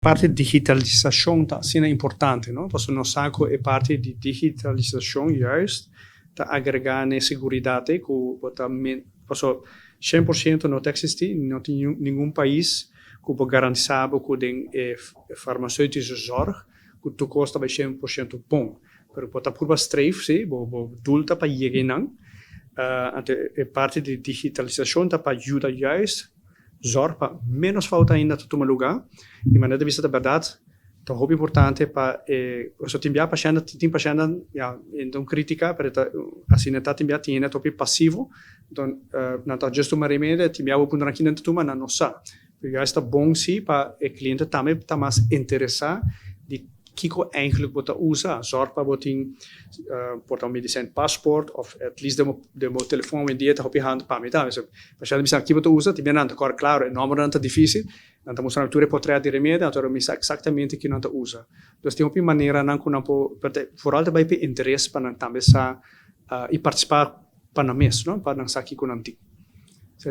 Parti digitalisashon ta asina importante, no? Pasobra nos sa ku e parti di digitalisashon juist ta agregá na e seguridat ei ku bo ta pasobra 100% no ta eksistí, no tin ningun pais ku por garantisá bo ku den e farmaceutische zorg ku tur kos ta bai 100% bon. Pero bo ta purba streef, sí, bo doel ta pa yega einan. Anto e parti di digitalisashon ta pa yuda juist zorg pa menos fout ainda ta tuma luga y manera ta bisa ta berdad ta hopi importante pa e pasobra tin bia pashent tin pashentnan ya e ta un critica pero ta asina ta tin bia tin hende ta hopi pasivo enton nan ta just tuma remedio tin bia bo puntra nan kinan ta tuma nan no sa pero juist ta bon si pa e cliente tambe ta mas interesa di kiko eigenlijk bo ta usa. Zorg pa bo tin por ta un medicijn paspoort of at least den bo telefon awendia ta hopi handig pa mi tambe. So pashent ta bisa ki bo ta usa tin bia nan ta kòrda klaro e nòmbernan ta difisil nan ta mustra mi tur e portret di remedi anto mi sa eksaktamente ki nan ta usa. Dus tin hopi maneranan ku nan por vooral ta bai p'e interes pa nan tambe sa i partisipá pa nan mes no pa nan sa kiko nan tin.